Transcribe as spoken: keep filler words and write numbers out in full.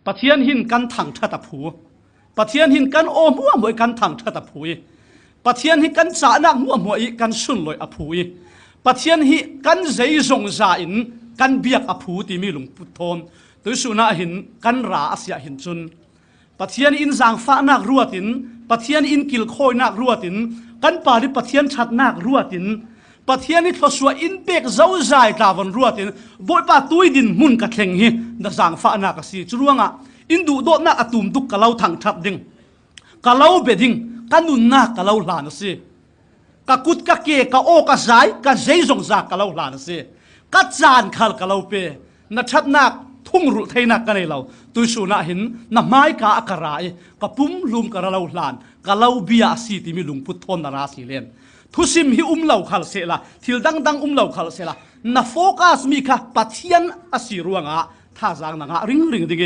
Pathian hin kan thangṭhat a phu. Pathian hin kan aw hmuahhmuah i kan thangṭhat a phu i, Pathian hi kan cahnak hmuahhmuah i kan sunloih a phu i, Pathian hi kan zeizongza in kan biak a phu timi lungput thawn tuisun ah hin kan ra a si ah hin cun, Pathian in zaangfahnak ruat in, Pathian in kilkhawinak ruat in, kan pa nih Pathian ṭhatnak ruat in, Pathian nih thluasuah in pek zozai tla von ruat in, Bawipa, tui din hmun ka thleng hi na zaangfahnak a si. Cu ruangah in duhdawtnak a tum tuk ka lo thangṭhat ding, ka lo bia ding, ka nunnak ka lo hlan a si. Ka kut, ka ke, ka aw, ka zai, ka zeizongza ka lo hlan a si. Ka caan khal ka lo pe. Na ṭhatnak thungrulh theinak ka nei lo. Tuisun ah hin na hmaika ah ka ra i ka pumhlum ka ra lo hlan, ka lo bia a si timi lungput thawn na ra si len. Thusim hi um lo khal sehla, thil dangdang um lo khal sehla, na focus mi kha Pathian a si ruangah thazaang na ngah ringring ding i,